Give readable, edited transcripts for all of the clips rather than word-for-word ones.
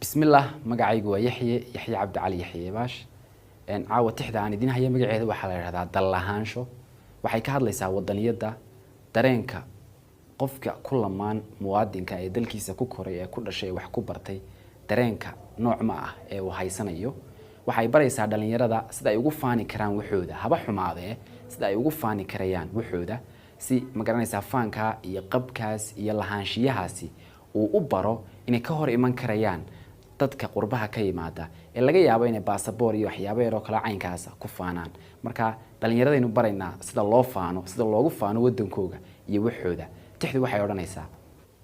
Bismillaah, magacaygu waa Yaxye, Yaxye Cabdi Cali, Yaxye Baash. Caawa tixda aan idiin haya magaceeda waxaa la yidhahdaa Dallahaansho. Waxay ka hadlaysaa wadaniyadda, dareenka qofka ku lamaan muwaadinka ee dalkiisa ku koray, ee ku dhashay, ee wax ku bartay, dareenka nooc ma ah ee uu haysanayo. Waxay baraysaa dhalinyarada sida ay ugu faani karaan waxooda, haba xumaadee, sida ay ugu faani karayaan waxooda, si ma garanaysaa faankaa iyo qabkaas iyo lahaanshiyahaasi uu u baro inay ka hor iman karayaan dadka qurbaha ka yimaada ee laga yaabo inay baasaboor iyo waxyaabo yaroo kale caynkaasa ku faanaan. Marka dhalinyaradaynu baraynaa sida loo faano, sida loogu faano wadankooga iyo waxooda. Tixdu waxay odhanaysaa: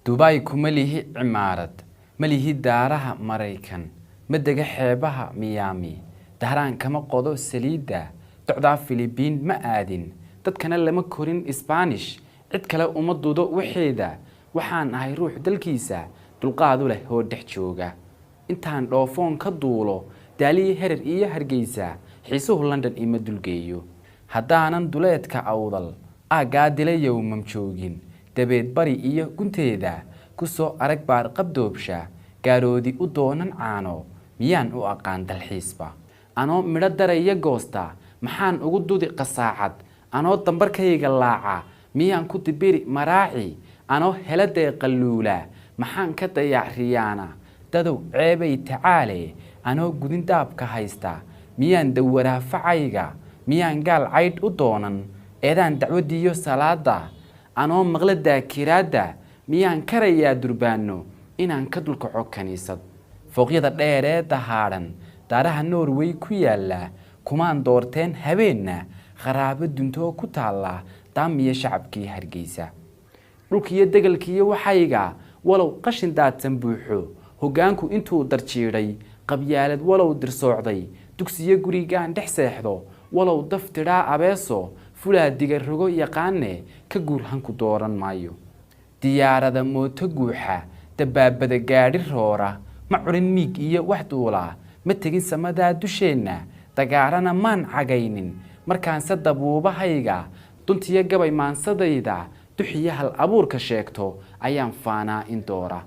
Dubai kuma lihi cimaarad, ma lihi daaraha Maraykan, ma dega xeebaha Miyaami, Dahraan kama qodo saliidda, docdaa Filibiin ma aadin, dadkana lama korin Isbaanish, cid kale uma dudo waxeeda. Waxaan ahay ruux dalkiisa dulqaadu leh oo dhex jooga. Intaan dhoofoon ka duulo Daaliyi, Herer iyo Hargeysa, xiisuhu London ima dulgeeyo. Haddaanan duleedka Awdal aaggaa dilayow mamjoogin, dabeed bari iyo gunteeda ku soo arag baar qabdoobsha, gaaroodi u doonan caano, miyaan u aqaan dalxiisba? Anoo midho daraya goosta, maxaan ugu dudi qasaacad? Anoo dambarkayga laaca, miyaan ku dibiri maraaci? Anoo hela deeqalluula, maxaan ka dayac riyaana? Dadow ceebay tacaale, anoo gudin daabka haysta, miyaan dawaraa facayga? Miyaan gaal caydh u doonan eedaan dacwadiiyo salaada? Anoo maqla daakiraadda, miyaan karayaa durbaano inaan ka dulkaco kaniisad? Fooqyada dheer ee dahaadhan, daaraha Norway ku yaalla, kumaan doorteen habeenna kharaabo duntoo ku taalla Daamiyo shacabkii Hargeysa. Dhulkiiyo degalkiiyo waxayga walow qashin daadsan buuxo, hoggaanku intuu darjiidhay, qabyaalad walow dirsoocday, dugsiyo gurigaan dhex seexdo walow daftidhaa abeeso, fulaa diga rogo yaqaane, ka guur hanku dooran maayo. Diyaarada mooto guuxa, dabaabada gaadhi roora, ma cunin miig iyo wax duulaa, ma tegin samadaa dusheenna, dagaarana maan cagaynin. Markaanse dabuubahayga duntiyo gabay maansadayda duxiyo hal abuurka sheegto, ayaan faanaa in doora.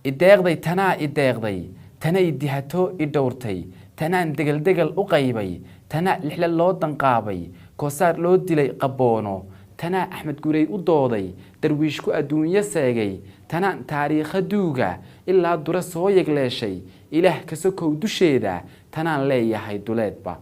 Ideeqday tanaa, ideeqday tana, idihato i dhowrtay tanaan, degeldegal u qaybay tanaa, lixle loo danqaabay, koosaar loo dilay qabboono tanaa, Axmed Gurey u dooday, darwiishku adduunyo seegay tanaan, taariikha duuga ilaa dure soo yegleeshay, Ilaah ka sokow dusheeda tanaan leeyahay duleedba.